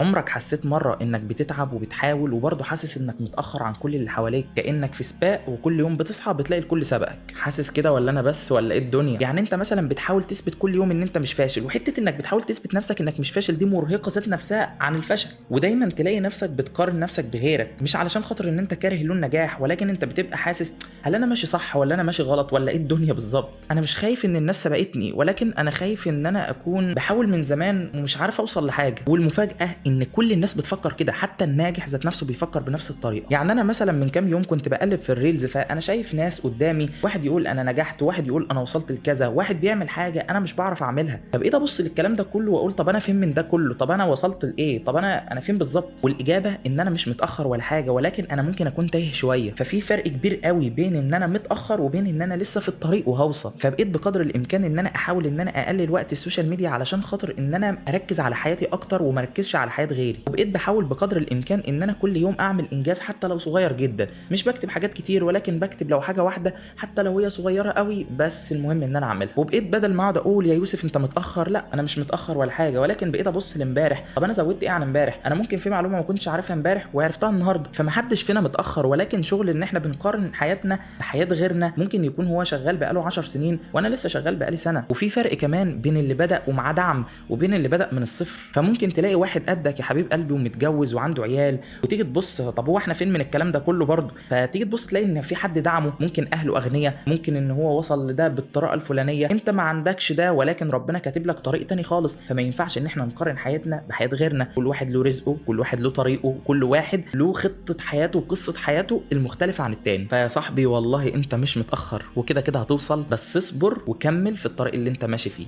عمرك حسيت مرة انك بتتعب وبتحاول وبرضه حاسس انك متأخر عن كل اللي حواليك، كأنك في سباق وكل يوم بتصحى بتلاقي الكل سبقك؟ حاسس كده ولا انا بس ولا ايه الدنيا؟ يعني انت مثلا بتحاول تثبت كل يوم ان انت مش فاشل، وحتة انك بتحاول تثبت نفسك انك مش فاشل دي مرهقة ذات نفسها عن الفشل. ودايما تلاقي نفسك بتقارن نفسك بغيرك، مش علشان خاطر ان انت كاره له النجاح، ولكن انت بتبقى حاسس هل انا ماشي صح ولا انا ماشي غلط ولا ايه الدنيا بالظبط. انا مش خايف ان الناس سبقتني، ولكن انا خايف ان انا اكون بحاول من زمان ومش عارف اوصل لحاجة. والمفاجاه ان كل الناس بتفكر كده، حتى الناجح ذات نفسه بيفكر بنفس الطريقة. يعني انا مثلا من كام يوم كنت بقلب في ال reels، فانا شايف ناس قدامي، واحد يقول انا نجحت، واحد يقول انا وصلت لكذا، واحد بيعمل حاجة انا مش بعرف اعملها. فبقيت ابص للكلام ده كله واقول طب انا فين من ده كله؟ طب انا وصلت لايه؟ طب انا فين بالظبط؟ والاجابة ان انا مش متاخر ولا حاجة، ولكن انا ممكن اكون تايه شوية. ففي فرق كبير قوي بين ان انا متاخر وبين ان انا لسه في الطريق وهوصل. فبقيت بقدر الامكان ان انا احاول ان انا اقلل وقت ال social media علشان خاطر ان انا اركز على حياتي اكتر وما اركزش على حياة غيري. وبقيت بحاول بقدر الامكان ان انا كل يوم اعمل انجاز حتى لو صغير جدا، مش بكتب حاجات كتير، ولكن بكتب لو حاجة واحدة حتى لو هي صغيرة قوي، بس المهم ان انا اعملها. وبقيت بدل ما اقعد اقول يا يوسف انت متاخر، لا انا مش متاخر ولا حاجة، ولكن بقيت ابص لامبارح، طب انا زودت ايه عن امبارح؟ انا ممكن في معلومة ما كنتش عارفها امبارح وعرفتها النهارده. فمحدش فينا متاخر، ولكن شغل ان احنا بنقارن حياتنا بحياة غيرنا، ممكن يكون هو شغال بقاله 10 سنين وانا لسه شغال بقالي سنة. وفي فرق كمان بين اللي بدا ومعاه دعم وبين اللي بدا من الصفر. فممكن تلاقي واحد قدك يا حبيب قلبي ومتجوز وعنده عيال، وتيجي تبص طب هو احنا فين من الكلام ده كله برضه؟ فتيجي تبص تلاقي ان في حد دعمه، ممكن اهله اغنياء، ممكن ان هو وصل لده بالطريقة الفلانية، انت ما عندكش ده، ولكن ربنا كاتب لك طريق تاني خالص. فما ينفعش ان احنا نقارن حياتنا بحياة غيرنا، كل واحد له رزقه، كل واحد له طريقه، كل واحد له خطه حياته وقصة حياته المختلفة عن التاني. فيا صاحبي والله انت مش متاخر، وكده كده هتوصل، بس اصبر وكمل في الطريق اللي انت ماشي فيه.